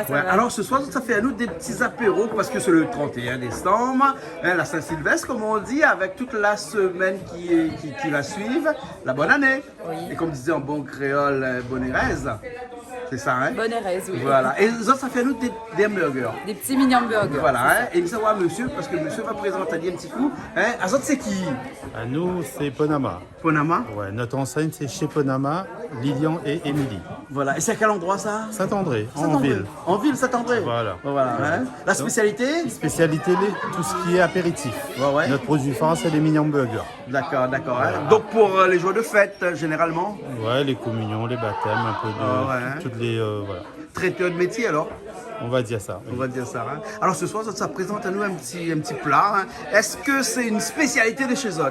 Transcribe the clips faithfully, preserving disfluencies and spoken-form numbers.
Ouais, alors ce soir, ça fait à nous des petits apéros parce que c'est le trente et un décembre, hein, la Saint-Sylvestre, comme on dit, avec toute la semaine qui, qui, qui va suivre, la bonne année. Oui. Et comme disait en bon créole, euh, bonne heureuse. C'est ça, hein ? Bonne heureuse, oui. Voilà. Et zot, sa fé anou dé, dé hamburger. Des petits mini hamburgers. Voilà, hein. Et nou sa oir mésyé, parske mésyé va prézant ali in ti kou. Hein ? Azot, sé ki ? Ah, nous, c'est Ponama. Ponama ? Ouais, notre enseigne, c'est chez Ponama, Lilian et Émilie. Voilà. Et c'est à quel endroit, ça ? Saint-André, en ville. Saint-André. En ville, Saint-André. Voilà. Voilà, hein. La spécialité ? Donc, spécialité, les, tout ce qui est apéritif. Ouais, ouais. Notre produit phare, c'est les mini hamburgers. D'accord, d'accord, hein. Voilà. Donc pour, euh, les jours de fête, euh, généralement ? Ouais, les communions, les baptêmes, un peu de... Ah ouais, hein. Toutes les, euh, voilà. Traiteur de métier, alors ? On va dire ça, oui. On va dire ça, hein. Alors ce soir, sa, sa prézant anou in ti, in ti pla, hein. Est-ce que c'est une spécialité de chez zot ?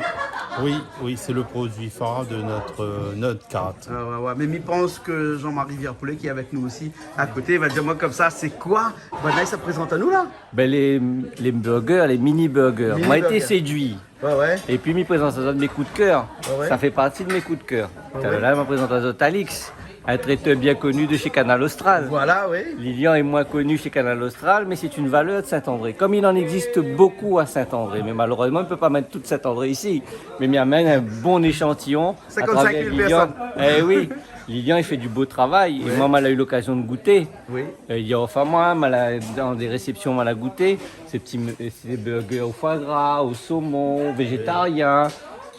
Oui, oui, c'est le produit phare de notre, euh, notre carte. Ah ouais, ouais. Mé mi pans ke Jean-Marie Vierpoulet, qui est avec nous aussi à côté, va dir amoin konmsa, sé koi banna i sa prézant anou la ? Ben, les, les burgers, les mini burgers. Mini burgers. Moin la été séduit. Ouais, ouais. Et puis, mi prézant sa, sa de mes coups de cœur. Ouais, ouais. Ça fait partie de mes coups de cœur. Ouais, ouais. Talèr la, ma prézant azot Alix, un traiteur bien connu de chez Kanal Austral. Voilà, oui. Lilian est moins connu chez Kanal Austral, mais c'est une valeur de Saint-André. Comme il en existe beaucoup à Saint-André, mais malheureusement, on ne peut pas mettre toute Saint-André ici. Mais mi amèn un bon échantillon à travers Lilian. Cinquante-cinq mille personnes. Eh oui, Lilian, il fait du beau travail. Ouais. Et moi, ma la eu l'occasion de goûter. Oui. Euh, il y a, enfin, moi, ma la, dans des réceptions, ma la goûté. Ces petits me-, ces burgers au foie gras, au saumon, végétarien.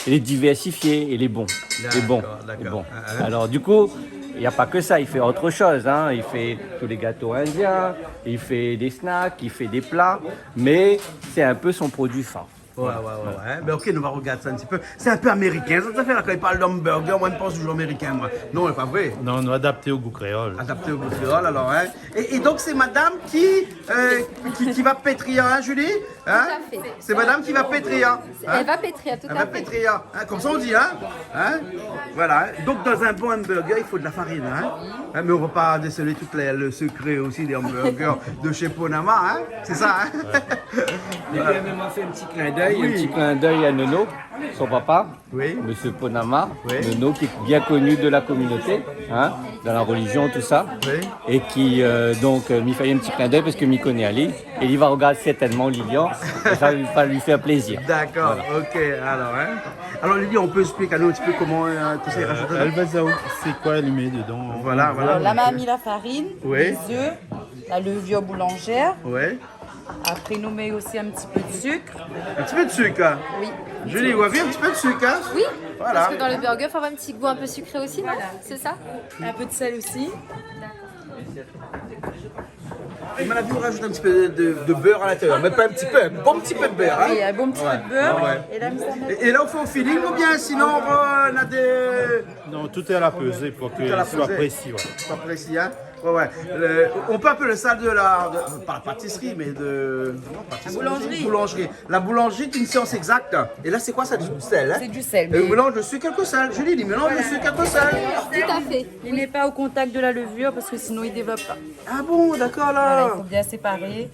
Il est diversifié, il est bon. Il est bon. D'accord, d'accord. Il est bon. Hein, hein. Alors, du coup, il y a pas que ça, il fait autre chose, hein. Il fait tous les gâteaux indiens, il fait des snacks, il fait des plats, mais c'est un peu son produit phare. Ouais, ouais, ouais, ouais. Ben, ok, nou va rogard sa in ti pé. Sé in pé amérikin, sa, sa fé la, kan i parl d'hamburger, moin, mi pans toujour amérikin, moin. Non, lé pa vré. Non, nou la adapté o gou kréol. Adapté o gou kréol, alor, hein. É, é donk, sé madam ki, euh, ki, ki va pétrir, hein, Julie ? Hein ? Tout à fait. Sé madam ki va pétrir, hein ? Elle va pétrir, tout à fait. Elle va pétrir, hein ? Konmsa i di, hein ? Hein ? Voilà, hein. Donc, dans un bon hamburger, il faut de la farine, hein ? Hein, mais on va pas déceler tout le, le secret aussi des hamburgers de chez Ponama, hein ? C'est ça, hein ? Ouais. Et puis, elle m'a fait un petit clin d'œil, un petit clin d'œil à Nono, son papa, monsieur Ponama, Nono, qui est bien connu de la communauté, hein, dans la religion, tout ça, et qui, euh, donc, euh, mi fé in ti clin d'œil parske mi koné ali. Et il va regarder certainement Lilian, et ça va lui faire plaisir. D'accord, ok, alors, hein. Alors, Lilian, ou pé ésplik anou in ti pé koman, euh, tout sa i rant dedan ? Euh, elle va dire, c'est quoi elle met dedans, en gros. Voilà, voilà. La, ma la mi la farine, les œufs, la levure boulangère. Ouais. Après, nou mèt aussi un petit peu de sucre. Un petit peu de sucre, hein ? Oui. Julie, ou la vi, un petit peu de sucre, hein ? Oui, voilà. Parce que dans le burger, faut avoir un petit goût un peu sucré aussi, non ? Voilà. C'est ça ? Un peu de sel aussi. Et ma la vi, ou rajout in ti pé de, de bèr a l'intérieur, mé pa in ti pé, in bon ti pé de bèr, hein ? Oui, un bon petit peu de beurre. Ouais, ouais. Et là, mi sa mèt... É, é la, ou fé o feeling oubien sinon, euh, ou na dé... Non, tout est à la pesée pour que... Tout est à la pesée. Soit précis, ouais. Soit précis, hein ? Ouais, ouais. Euh, on peut appeler ça de la, de, pas la pâtisserie, mais de, non, pâtisserie, boulangerie. Boulangerie. La boulangerie est une science exacte. Et là, c'est quoi ça, du sel, hein ? C'est du sel, mais... Et on mélange le sucre avec le sel. Julie, il mélange le sucre avec le sel. Tout à fait. Il met pas au contact de la levure parce que sinon il développe pas. Ah bon, d'accord, là. Voilà, il faut bien séparer.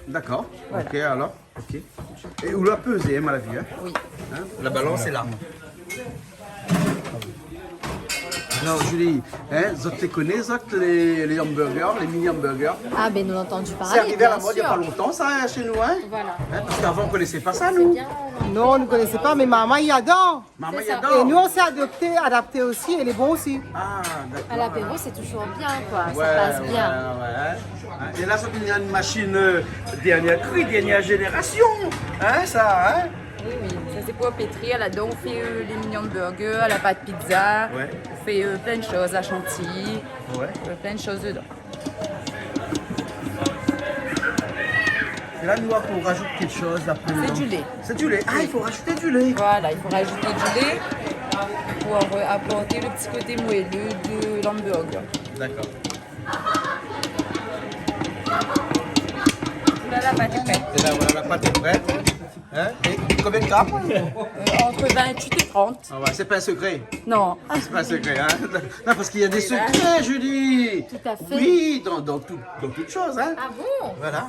D'accord. Voilà. Ok, alors, ok. É ou la pezé, hein, ma la vi, hein ? Oui. Hein ? La balance est là. Alors, Julie, hein, zot i koné, zot, les, les hamburgers, les mini hamburgers ? Ah, ben, nou la antandi parl, bien sûr. C'est arrivé à la mode il y a pas longtemps, ça, hein, chez nous, hein ? Voilà. Hein, parce qu'avant, on connaissait pas ça, nous. C'est bien. Non, nou koné pa, mé momon i ador. Momon i ador. C'est ça. Et nous, on s'est adapté, adapté aussi, et il est bon aussi. Ah, d'accord. À l'apéro, c'est toujours bien, quoi. Ça passe bien. Ouais, ouais, ouais. Hein, é la, sa, néna in machine, euh, dernier cri, dernière génération. Hein, sa, hein ? Oui, oui. Ça, c'est pour pétrir. Là-dedans, on fait, euh, les mini hamburgers, la pâte pizza. Ouais. On fait, euh, plein de choses, la chantilly. Ouais. Euh, plein de choses dedans. É la, nou, ou rajout kékshoz apré dedan. C'est du lait. C'est du lait. Ah, il faut rajouter du lait. Voilà, il faut rajouter du lait pour, euh, apporter le petit côté moelleux de l'hamburger. D'accord. Là, la pâte est prête. Et là, voilà, la pâte est prête. Hein ? Et combien de grammes ? Euh, entre vingt-huit et trente. Ah ouais, c'est pas un secret. Non. C'est pas un secret, hein. Non, parce qu'il y a des secrets, Julie. Tout à fait. Oui, dans, dans tout, dans toute chose, hein. Ah bon ? Voilà.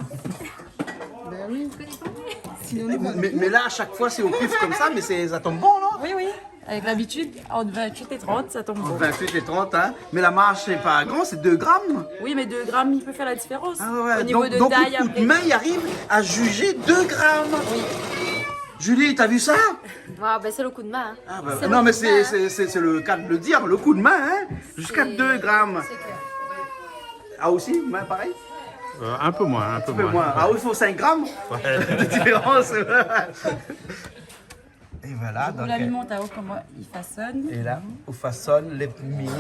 Ben oui. Je connais pas, mais... Sinon, mé, mé la, a shak foi, sé o pif konmsa, mé sé, sa i tonm bon, non ? Oui, oui. Avec l'habitude, entre vingt-huit et trente, ça tombe bon. Entre vingt-huit et trente, hein. Mais la marge, c'est pas grand, c'est deux grammes. Oui, mais deux grammes, il peut faire la différence. Ah ouais, ouais. Au niveau de taille, après. Donc, donc, au coup de main, il arrive à juger deux grammes. Oui. Julie, t'as vu ça ? Ah, ben, c'est le coup de main, hein. Ah, ben, non, mais c'est, c'est, c'est, c'est le cas de le dire, le coup de main, hein. Jusqu'à deux grammes. C'est clair. Ah, aussi, main, pareil ? Euh, un peu moins, un peu moins. Un peu moins. Ah oui, il faut cinq grammes de différence. Et voilà, donc, euh, et là, on façonne les mini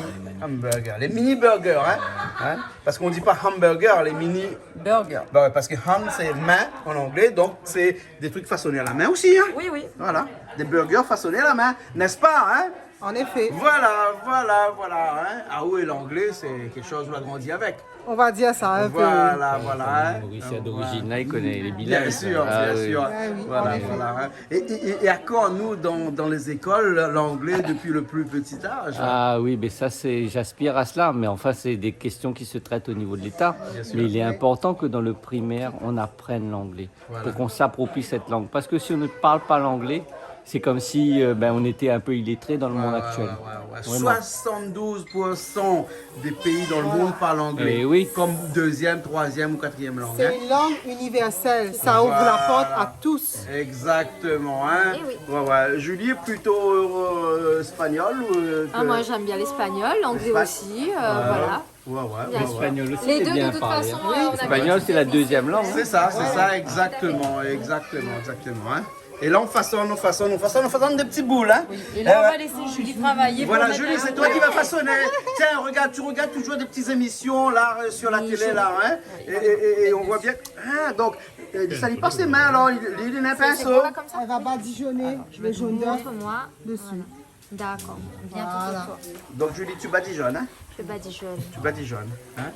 hamburgers. Les mini burgers, hein ? Hein ? Parce qu'on dit pas hamburger, les mini burgers. Bah ouais, parce que ham, c'est main en anglais, donc c'est des trucs façonnés à la main aussi, hein ? Oui, oui. Voilà, des burgers façonnés à la main, n'est-ce pas, hein ? En effet. Voilà, voilà, voilà, hein. Ah oui, l'anglais, c'est quelque chose, on a grandi avec. On va dire ça un peu. Voilà, voilà, hein. Mauricien d'origine, là, il connaît les bilingues. Bien sûr, bien sûr. Ah oui. Ouais, oui, en effet. Voilà, voilà, hein. Et, et, et, et à quand, nous, dans, dans les écoles, l'anglais depuis le plus petit âge ? Ah oui, mais ça, c'est, j'aspire à cela, mais enfin, c'est des questions qui se traitent au niveau de l'État. Bien sûr. Mais il est important que dans le primaire, on apprenne l'anglais, pour qu'on s'approprie cette langue. Parce que si on ne parle pas l'anglais, c'est comme si, euh, ben, on était un peu illettré dans le monde actuel. Ouais, ouais, ouais, ouais. Vraiment. Soixante-douze pour cent des pays dans le monde parlent anglais comme deuxième, troisième ou quatrième langue, hein. C'est une langue universelle, ça ouvre la porte à tous. Voilà. Exactement, hein. Eh oui. Ouais, ouais. Julie est plutôt, euh, espagnole ou, euh, que... Ah, moi, j'aime bien l'espagnol, l'anglais aussi, euh, voilà. Ouais, ouais, ouais, ouais. Bien sûr. L'espagnol aussi, c'est bien parlé, hein. Les deux, de toute façon, euh, on a grandi avec. L'espagnol, c'est la deuxième langue, hein. C'est ça, c'est ça, exactement, exactement, exactement, hein. Et là, on façonne, on façonne, on façonne, on façonne des petites boules, hein. Oui. Et là, on va laisser Julie travailler pour mettre à la couleur. Voilà, Julie, c'est toi qui vas façonner. Tiens, regarde, tu regardes toujours des petites émissions, là, euh, sur la télé, là, hein. Oui, je regarde. Et, et, et, et on voit bien. Ah, donc, euh, ça lui passe ses mains, alors, il, il, il a un pinceau. C'est, c'est quoi, là, comme ça ? Elle va badigeonner le jaune d'œuf dessus. Alors, je vais te montrer, moi. Voilà. D'accord, bien, Toto. Voilà. Donc, Julie, tu badigeonnes, hein ? Je badigeonne. Tu badigeonnes, hein ?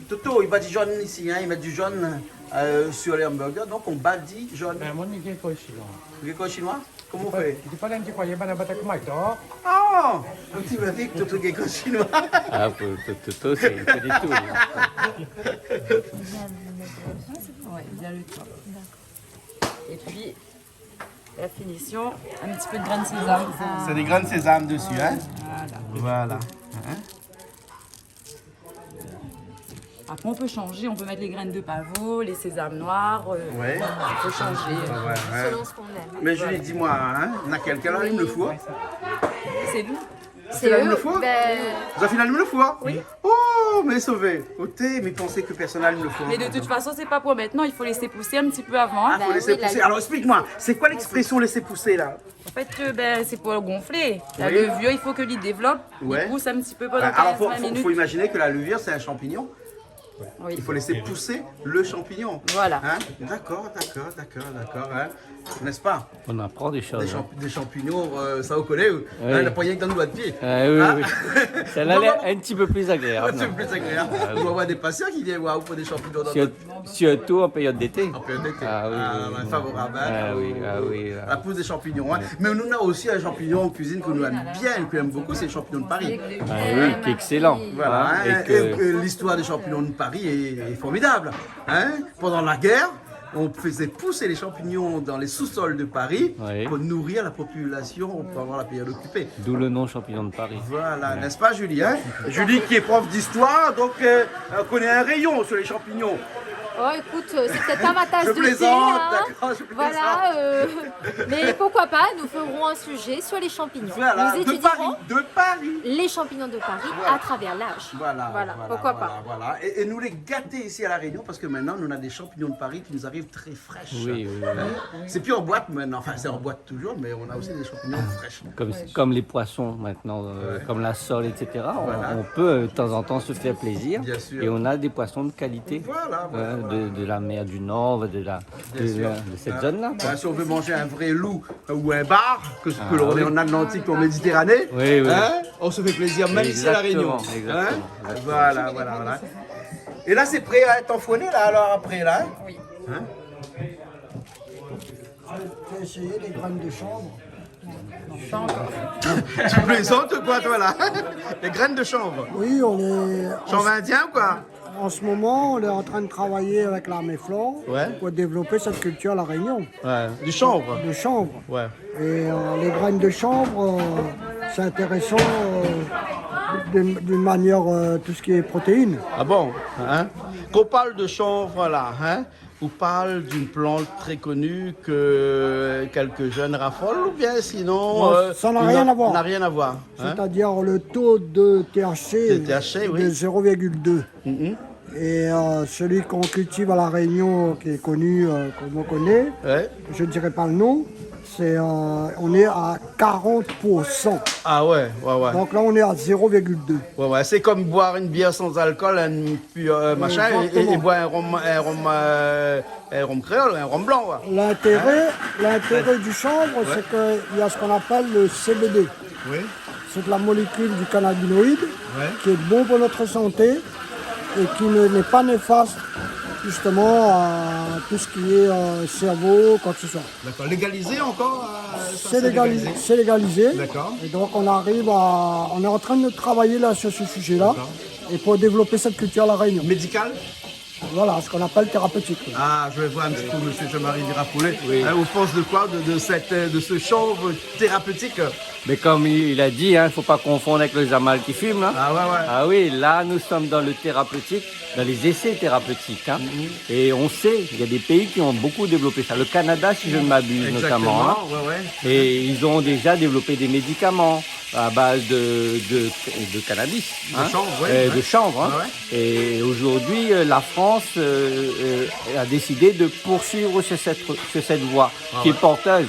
Toto, il badigeonne ici, hein, il met du jaune, euh, sur les hamburgers, donc on badigeonne. Ben, moi, je suis chinois. Vous êtes quoi, chinois ? Comment on fait ? Je sais pas, je sais pas, là, je croyais, ben, là-bas, t'as comment, toi ? Ah ! On dirait que Toto est chinois. Ah, pour To-, Toto, c'est, il connaît tout, lui. Ouais, il a le temps. D'accord. Et puis, la finition, un petit peu de graines de sésame. C'est des graines de sésame dessus, hein ? Voilà. Voilà. Hein ? Après, on peut changer, on peut mettre les graines de pavot, les sésames noirs, euh, on peut changer. Ouais, ouais, ouais. Selon ce qu'on aime. Mais Julie, dis-moi, hein, na kèlkin i alim lo four ? C'est nous. Sé ou ? Ben, Zafina i alim lo four ? Oui. Oh, mé sové. Oté, mi pansé ke pèrsone i alim lo four. Mais de toute façon, c'est pas pour maintenant, il faut laisser pousser un petit peu avant, hein. Ah, faut laisser pousser. Ben oui, la... Alors, explique-moi, c'est quoi l'expression laisser pousser, là ? En fait, euh, ben, c'est pour gonfler. La levure, il faut que li développe, li pousse un petit peu pendant quinze, vingt minutes. Ouais. Alors, faut, faut, faut imaginer que la levure, c'est un champignon. Oui. Il faut laisser pousser le champignon. Voilà. Hein ? D'accord, d'accord, d'accord, d'accord, hein. N'est-ce pas ? On apprend des choses, hein. Des champ-, des champignons, euh, sa ou koné, hein, na pa rienk dan lo doi d'pié. Ah oui, oui. Celle-là, elle est un petit peu plus agréable. Un petit peu plus agréable. Ah oui. On va avoir des patients qui viennent voir pour des champignons dans notre... Surtout en période d'été. En période d'été. Ah oui, oui, oui. Ah, favorable, hein. Ah oui, ah oui, ah. La pousse des champignons, hein. Ouais. Mais nous, on a aussi un champignon en cuisine que nous aimons bien, que j'aime beaucoup, c'est le champignon de Paris. Ah oui, qui est excellent. Voilà, hein. Et que... Et, et l'histoire des champignons de Paris est, est formidable, hein. Pendant la guerre, on faisait pousser les champignons dans les sous-sols de Paris pour nourrir la population pendant la période occupée. D'où le nom champignon de Paris. Voilà, n'est-ce pas, Julie, hein ? Julie qui est prof d'histoire, donc, euh, elle connaît un rayon sur les champignons. Oh, écoute, euh, c'est peut-être pas ma tasse de thé, hein. Je plaisante, d'accord, je plaisante. Voilà, euh, mais pourquoi pas, nous ferons un sujet sur les champignons. Voilà, de Paris, de Paris. Nous étudierons les champignons de Paris à travers l'âge. Voilà, voilà, pourquoi pas. Voilà, voilà. Et, et nous les gâter ici à La Réunion, parce que maintenant, on a des champignons de Paris qui nous arrivent très fraîches. Oui, oui, oui. Hein ? C'est plus en boîte maintenant. Enfin, c'est en boîte toujours, mais on a aussi des champignons fraîches. Comme, comme les poissons maintenant, euh, comme la sole, et cetera. On, on peut, euh, de temps en temps se faire plaisir. Bien sûr. Et on a des poissons de qualité, euh, de, de la mer du Nord, de la, de, de cette zone-là, quoi. Bien sûr. Hein ? Bah, si on veut manger un vrai loup, euh, ou un bar, que, que l'on est en Atlantique ou en Méditerranée, hein, on se fait plaisir, même ici à La Réunion. Exactement, exactement. Voilà, voilà, voilà. Et là, c'est prêt à être enfourné, là, alors, après, là, hein ? Oui. Hein ? T'as essayé les graines de chanvre ? Tu plaisantes, quoi, toi, là ? Les graines de chanvre ? Oui, on les... Chanvre indien, ou quoi ? En ce moment, on est en train de travailler avec l'armée Flore, ouais, pour développer cette culture à La Réunion. Ouais, du chanvre. De chanvre. Ouais. Et, euh, les graines de chanvre, euh, c'est intéressant, euh, d'une, d'une manière, euh, tout ce qui est protéines. Ah bon, hein ? Qu'on parle de chanvre, là, hein ? On parle d'une plante très connue que quelques jeunes raffolent, ou bien sinon, non, euh, ça n'a rien à voir. N'a rien à voir, hein ? C'est-à-dire le taux de T H C, de T H C, oui, de zéro virgule deux. Mhm. Et, euh, celui qu'on cultive à La Réunion, qui est connu, euh, qu'on connaît, ouais, je ne dirai pas le nom, c'est, euh, on est à quarante pour cent. Ah ouais, ouais, ouais. Donc là, on est à zéro virgule deux. Ouais, ouais, c'est comme boire une bière sans alcool, un pur, euh, machin, et, et, et, exactement, boire un rhum, un rhum, euh, un rhum créole, un rhum blanc, quoi. L'intérêt, hein, l'intérêt du chanvre, ouais, c'est qu'il y a ce qu'on appelle le C B D. Oui. C'est de la molécule du cannabinoïde, ouais, qui est bon pour notre santé et qui ne, n'est pas néfaste, justement, à tout ce qui est, euh, cerveau, quoi que ce soit. D'accord. Légalisé encore, euh, ça, c'est légalisé ? C'est légalisé. D'accord. Et donc, on arrive à, on est en train de travailler là sur ce sujet-là, d'accord, et pour développer cette culture à La Réunion. Médical ? Voilà, ce qu'on appelle thérapeutique, oui. Ah, je vais voir un petit coup monsieur Jean-Marie Virapoulet. Oui. Hein, vous pensez de quoi, de, de cette, de ce chanvre thérapeutique ? Mais comme il, il a dit, hein, faut pas confondre avec le jamal qui fume, hein. Ah ouais, ouais. Ah oui, là, nous sommes dans le thérapeutique, dans les essais thérapeutiques, hein. Mhm. Et on sait, il y a des pays qui ont beaucoup développé ça. Le Canada, si je ne m'abuse, exactement, notamment, hein. Ouais, ouais. Et ils ont déjà développé des médicaments à base de, de, de cannabis, hein, de chanvre, ouais, euh, ouais, de chanvre, hein. Ouais, ouais. Et aujourd'hui, euh, la France, euh, euh, a décidé de poursuivre sur cette, sur cette voie, ah, qui est, ouais, porteuse.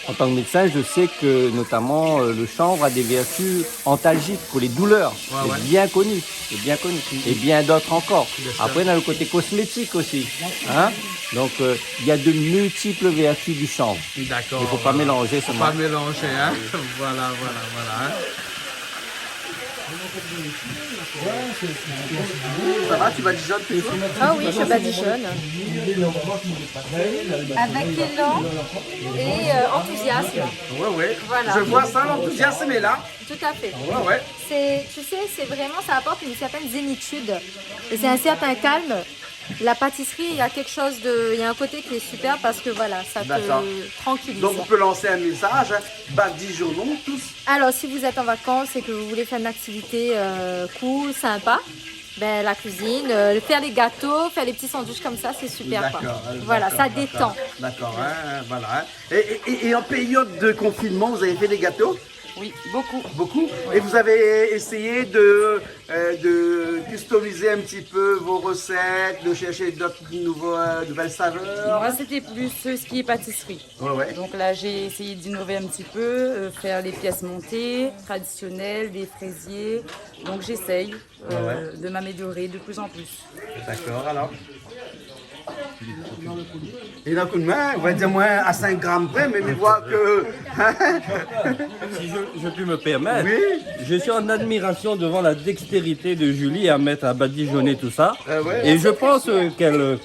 En tant que médecin, je sais que notamment, euh, le chanvre a des vertus antalgiques pour les douleurs. Ouais, ouais. C'est bien connu, c'est bien connu. Mm. Et bien d'autres encore. Bien sûr. Après, on a le côté cosmétique aussi, hein. Donc, euh, il y a de multiples vertus du chanvre. D'accord, voilà. Il faut pas mélanger, faut pas mélanger, hein. Voilà, voilà, voilà, hein. Ça va, tu badigeonnes toujours ? Ah oui, je badigeonne. Avec élan et, euh, enthousiasme. Ouais, ouais. Voilà. Je vois ça, l'enthousiasme est là. Tout à fait. Ouais, ouais. C'est, tu sais, c'est vraiment, ça apporte une certaine zénitude. Et c'est un certain calme. La pâtisserie, il y a quelque chose de, il y a un côté qui est super parce que voilà, ça te tranquillise. D'accord. Donc, on peut lancer un message, hein. Badigeonnons tous. Alors, si vous êtes en vacances et que vous voulez faire une activité, euh, cool, sympa, ben, la cuisine, euh, faire les gâteaux, faire les petits sandwichs comme ça, c'est super, quoi. D'accord, euh, d'accord, ça détend. Voilà, d'accord, hein, voilà, hein. Et, et, et, et en période de confinement, vous avez fait des gâteaux ? Oui, beaucoup. Beaucoup ? Oui. Et vous avez essayé de, euh, de customiser un petit peu vos recettes, de chercher d'autres nouveaux, euh, nouvelles saveurs ? Moi, c'était plus, euh, ce qui est pâtisserie. Ouais, ouais. Donc là, j'ai essayé d'innover un petit peu, euh, faire les pièces montées, traditionnelles, des fraisiers. Donc j'essaye, euh, ouais, ouais, de m'améliorer de plus en plus. D'accord, alors. Et donc, on va dire, moi, à cinq grammes près, mais, mais voir que, si je, je puis me permettre, oui, je suis en admiration devant la dextérité de Julie à mettre, à badigeonner tout ça. Euh, ouais. Et je pense, euh, qu'elle, euh,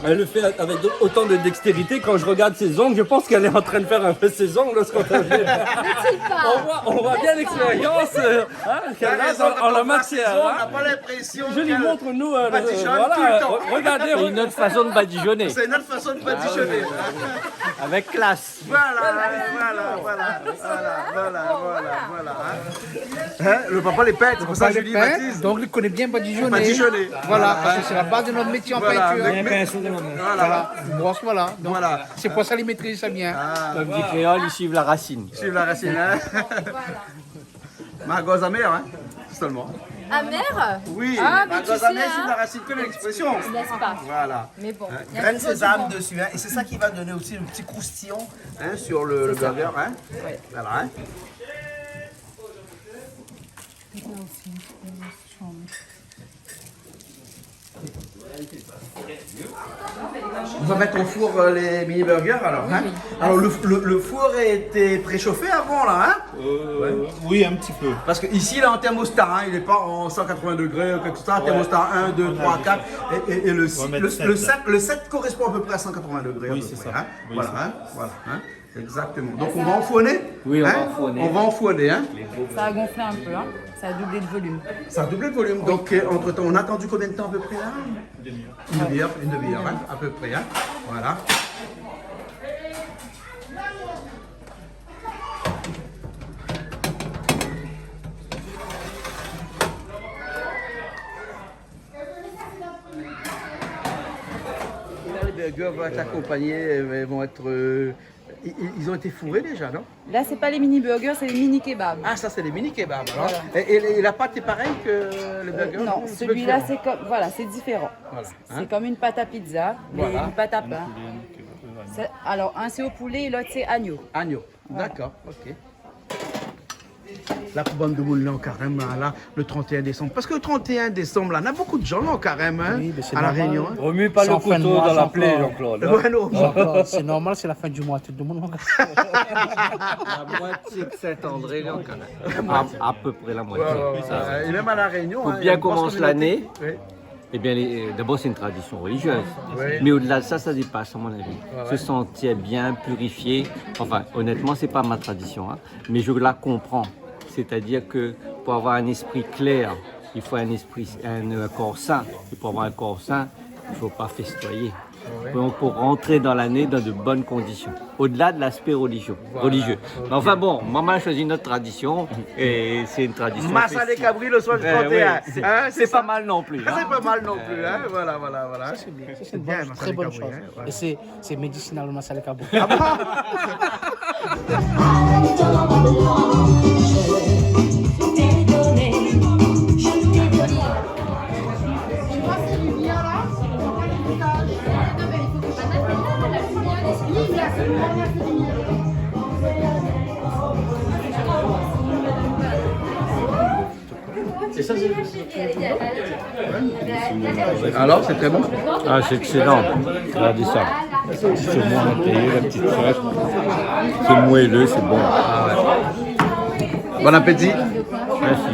elle le fait avec autant de dextérité. Quand je regarde ses ongles, je pense qu'elle est en train de faire un peu ses ongles lorsqu'on a vu. N'est-il pas ? On voit, on voit bien l'expérience, euh, hein, qu'elle a dans, en la matière, hein. T'as raison, quand on voit ses ongles, on n'a pas l'impression qu'elle badigeonne tout le temps. Je lui montre, nous, euh, le, voilà, re-, regardez. C'est une autre façon de badigeonner. C'est une autre façon de badigeonner. Ah oui. Avec classe. Voilà, voilà, voilà, hein. Hein, le papa lé pèt, c'est pour ça que je dis bêtise. Papa lé pèt, donc il connaît bien badigeonner. Badigeonner. Voilà, hein, parce que c'est la base de notre métier en peinture. Voilà, mais, mais, voilà. Voilà, une brosse, voilà. Donc, voilà, c'est pour ça qu'il maîtrise ça bien. Ah. Comme dit créole, il suit la racine. Suivre la racine, hein. Voilà. Margoz amèr, hein, seulement. Amèr ? Oui, ah, mais tu sais, margoz amèr, hein, c'est la racine, connais l'expression. N'est-ce pas ? Voilà. Mais bon, hein, il y a toujours du bon. Graines de sésame dessus, hein, et c'est ça qui va donner aussi un petit croustillant, hein, sur le, le burger, hein. C'est ça. Ouais. Voilà, hein. On va mettre au four, euh, les mini burgers alors, hein ? Oui, oui. Alors le, le, le four a été préchauffé avant là, hein ? Euh, oui, un petit peu. Parce que ici, il est en thermostat, hein, il n'est pas en cent quatre-vingts degrés ou quelque chose, ouais, thermostat un, deux, trois, quatre, et, et, et le, ouais, six, le, le sept, là. Sept, le sept correspond à peu près à cent quatre-vingts degrés à peu près, hein. Oui, c'est ça. Oui, voilà, c'est ça. Hein, voilà, hein. Exactement. Donc, on va enfourner. Oui, on va enfourner. On va enfourner, hein. Ça a gonflé un peu, hein. Ça a doublé de volume. Ça a doublé de volume. Oui. Donc, euh, entre-temps, on a attendu combien de temps à peu près là ? Une demi-heure. Une demi-heure, une demi-heure, hein, à peu près, hein. Voilà. Là, les burgers vont être accompagnés, euh, vont être, euh, i-, i-, ils ont été fourrés déjà, non ? Là, c'est pas les mini burgers, c'est les mini kebabs. Ah, ça, c'est les mini kebabs, alors. Voilà. Et, et, et la pâte est pareille que le burger, non ? Euh, non, c'est celui-là, différent. C'est comme, voilà, c'est différent. Voilà, hein. C'est comme une pâte à pizza, mais une pâte à pain. Voilà. C'est, alors, un, c'est au poulet et l'autre, c'est agneau. Agnew. Voilà. D'accord, ok. La pou bann demoun lé an karèm, la, le trente et un décembre. Parce que le trente et un décembre, là, na beaucoup de gens lé an karèm, hein, à La Réunion, hein. Oui, mais c'est normal. Remue pas le couteau dans la plaie, Jean-Claude. C'est en fin de mois, Jean-Claude. Ouais, non. Jean-Claude, c'est normal, c'est la fin du mois, tout le monde. La moitié de Saint-André lé an karèm. À, à peu près la moitié. Ouais, ouais, ouais, ouais. Et même à La Réunion, hein, il y a une grosse communauté. Faut bien commencer l'année. Oui. Eh bien, les, euh, d'abord, c'est une tradition religieuse. Oui. Mais au-delà de ça, ça dépasse, à mon avis. Ouais, ouais. Se sentir bien, purifié. Enfin, honnêtement, c'est pas ma tradition, hein, mais je la comprends. C'est-à-dire que pour avoir un esprit clair, il faut un esprit, un, un corps sain. Et pour avoir un corps sain, il faut pas festoyer. Ouais. Donc, pour rentrer dans l'année dans de bonnes conditions. Au-delà de l'aspect religieux. Voilà. Religieux. Ok. Mais enfin bon, maman a choisi notre tradition et c'est une tradition festive. Masalé kabri le soir du trente et un. Ben oui, c'est, hein, c'est pas mal non plus, hein. C'est pas mal non plus, hein. Voilà, voilà, voilà. Ça, c'est bien. Ça, c'est une bonne, très bonne chose. C'est bien, masalé kabri, hein. Voilà. Et c'est, c'est médicinal, le masalé kabri. Ah bon ? Alors, c'est très bon ? Ah, c'est excellent. Regardez ça. C'est bon, on a payé la petite sauce. C'est moelleux, c'est bon. Ah ouais. Bon appétit. Merci.